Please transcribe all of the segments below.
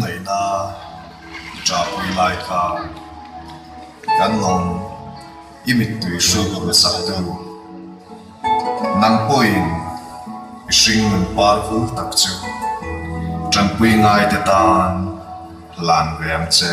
Ngaihna ṭahpui lai kha kan awm i mittui hruk hmasaktu nang pawhin i hringnun par vul tak chu ṭanpui ngaite tan hlan ve ang che.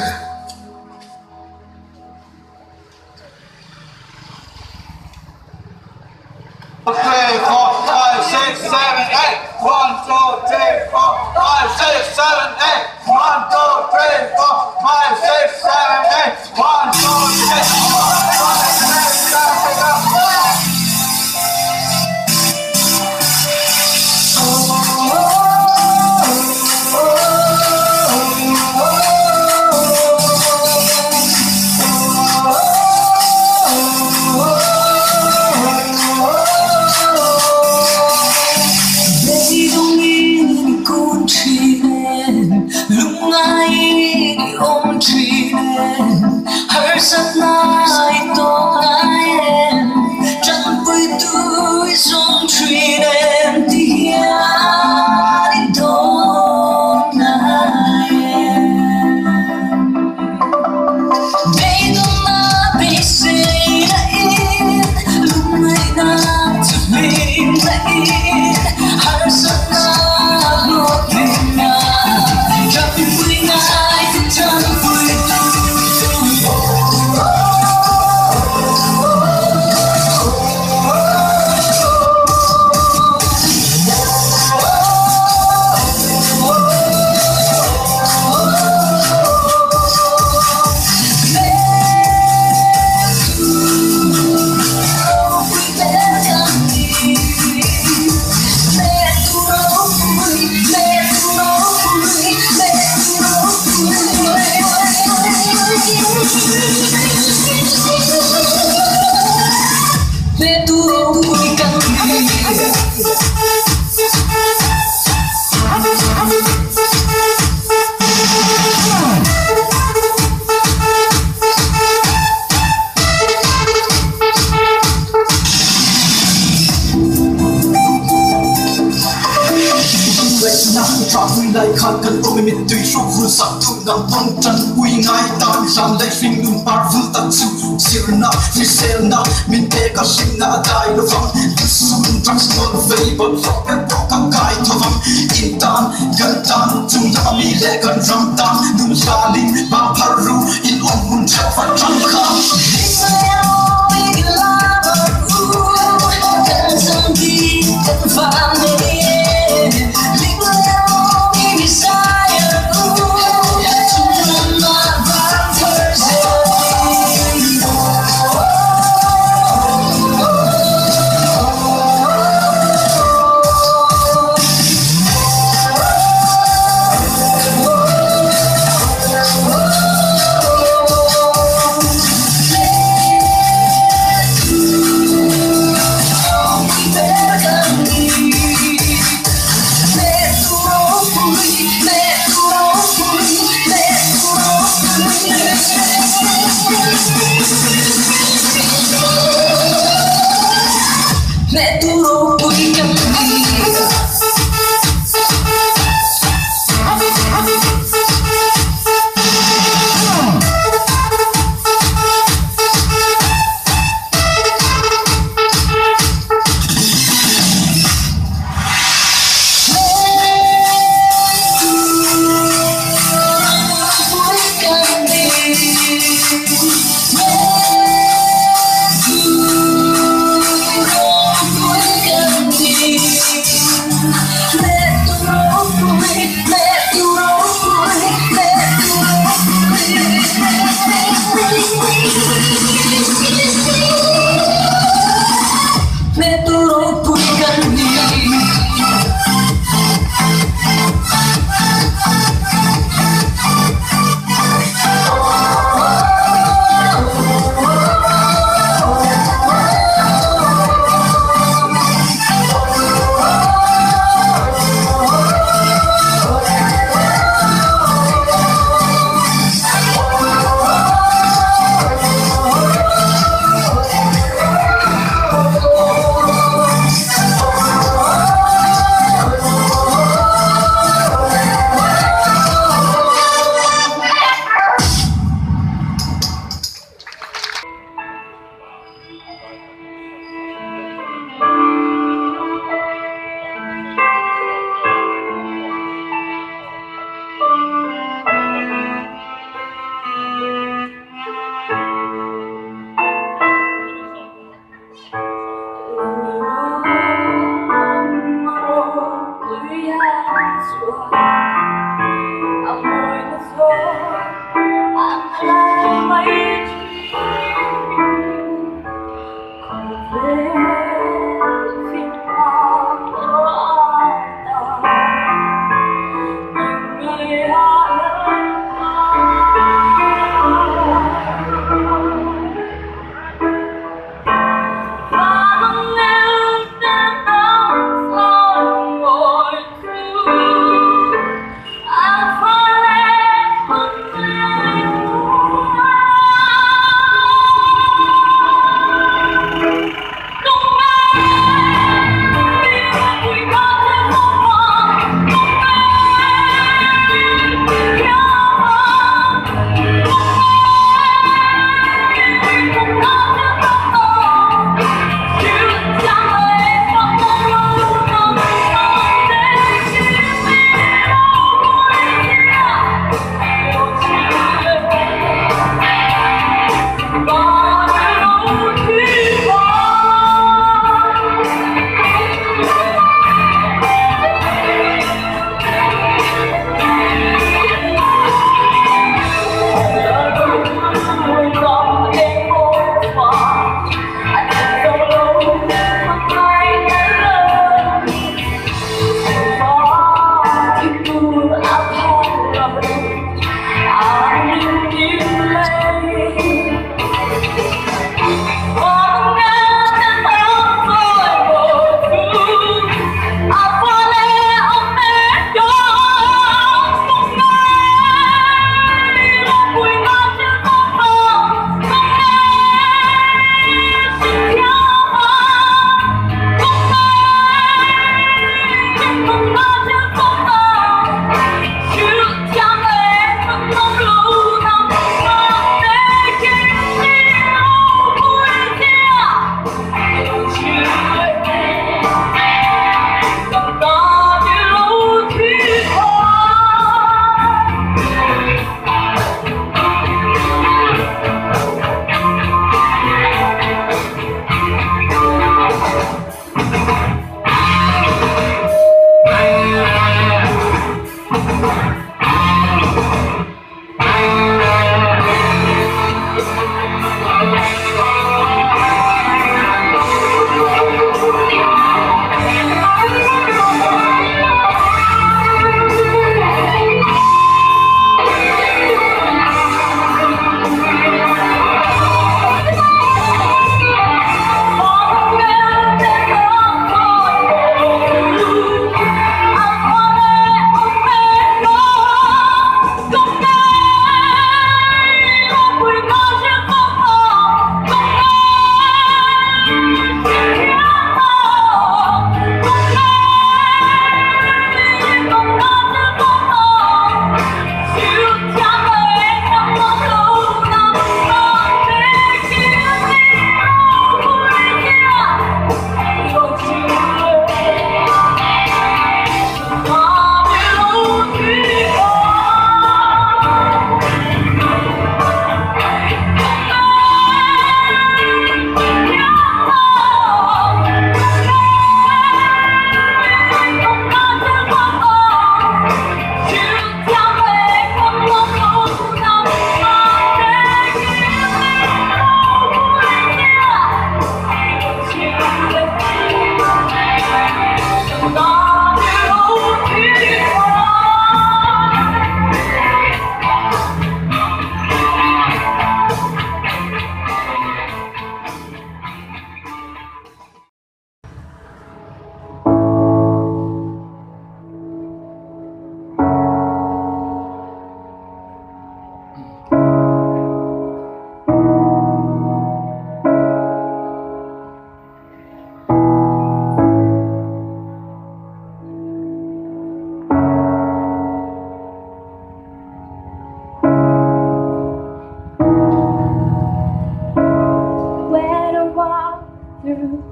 through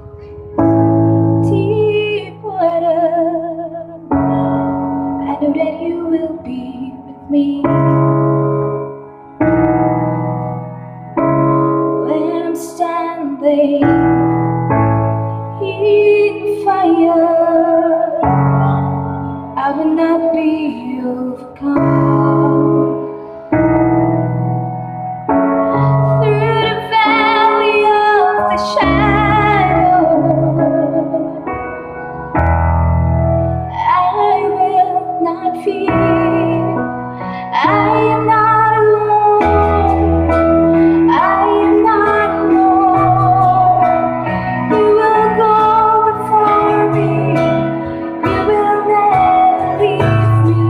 deep water, I know that you will be with me. When I'm standing in fire, I will not be overcome. Through the valley of the shadow, I will not fear. I am not alone. I am not alone. You will go before me. You will never leave me.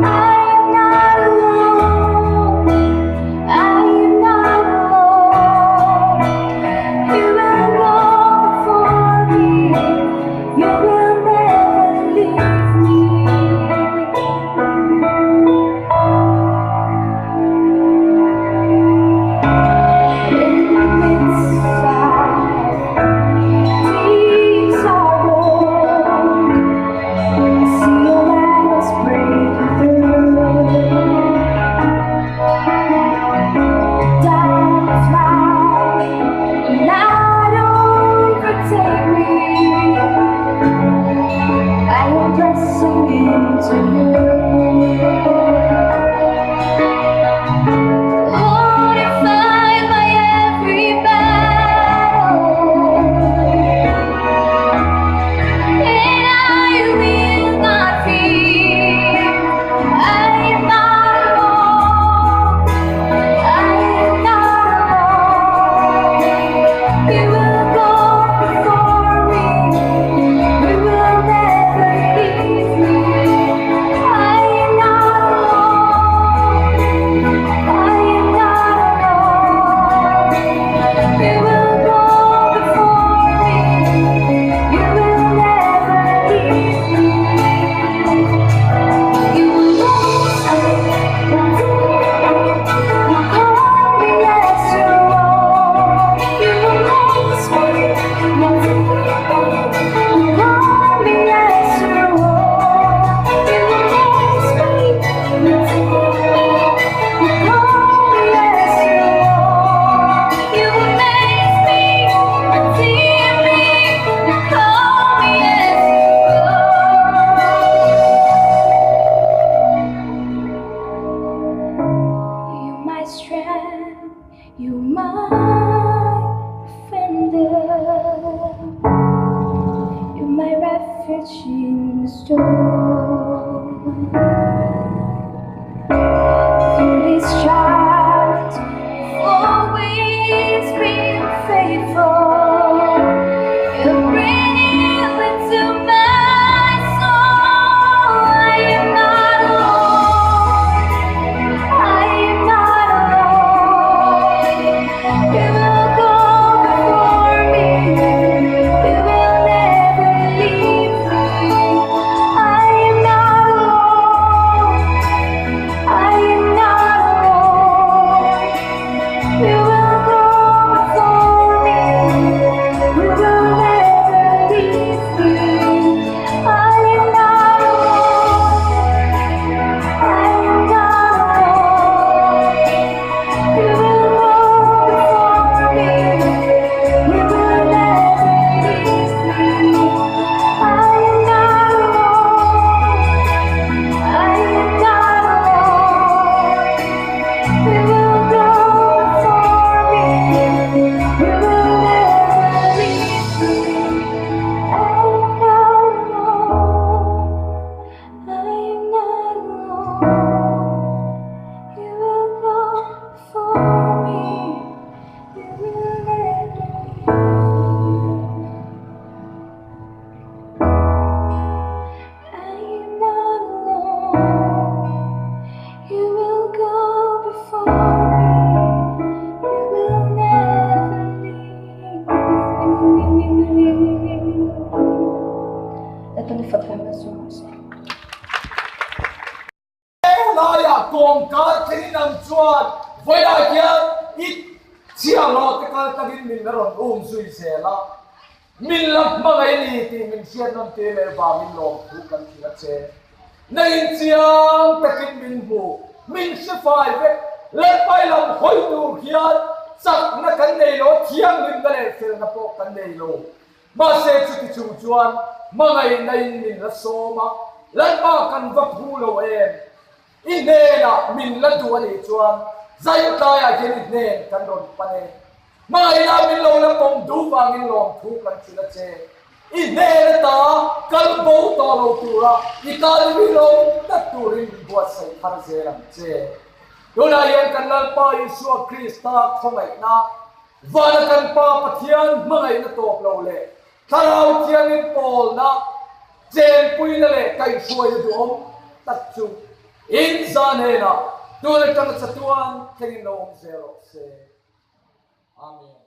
I am not alone. I am not alone. You will go before me. You will never leave me. In the midst of deep sorrow, I see your light is breaking through. Dark fly, not overtake me. I am pressing into you. Lord, you fight my every battle, and I will not fear. I am not alone. I am not alone. You will go before me. You will never leave me. I am not alone. I am not alone. You will go before me. You will never leave me. You will you call me as your own. You amaze me, you call me as your own. You amaze me, you call me as your own. You amaze me, redeem me, you call me as your own. You my strength, you my defender, you my refuge in the storm. Through these trials, you've always been faithful. You bring healing to my soul. I am not alone. I am not alone. You will go before me. You will never leave me. I am not alone. I am not alone. You will go before me. You will never leave me. I am not alone. I am not alone. You will go before me. You will never leave me. I am not alone. I am not alone. You will go before me. You will never leave me. I am not alone. I am not alone. You will go before me. You will never leave me. I am not alone. You will go before me. You will never leave me. Lalpan i fak hla malsawm rawh se. Helaiah kawngkar thlengin ang chuan vawilah hian i Chhiahhlawh te kal takin min la rawn um zui zel a, min la hmangaih a ni tih min hriat nawn tir leh vangin lawmthu kan hrilh a che. Na inchiang takin min hmu, min hre fai vek. Lalpai lam hawi tur hian chakna kan nei lo, thianghlimna leh felna pawh kan nei lo. Mahse chuti chung chuan hmangaihna in min la sawm a, Lalpa kan va phu lo em? I hnenah min la duh a nih chuan zaitlaiah hian i hnen kan rawn pan e. Hmangaihna min lo la pawm duh vangin lawmthu kan hrilh a che. I hnen ata kal bo tawh lo tura i tan rinawm tlat turin min buatsaih thar zel ang che. Tunah hian kan Lalpa Isua Krista khawngaihna, vana kan Pa Pathian hmangaihna tawp lo leh Thlarau Thiangin pawlna, chenpuina leh kaihhruaina duhawm tak chu in zan hnenah tun atanga chatuan thlengin lo awm zel rawh se. Amen.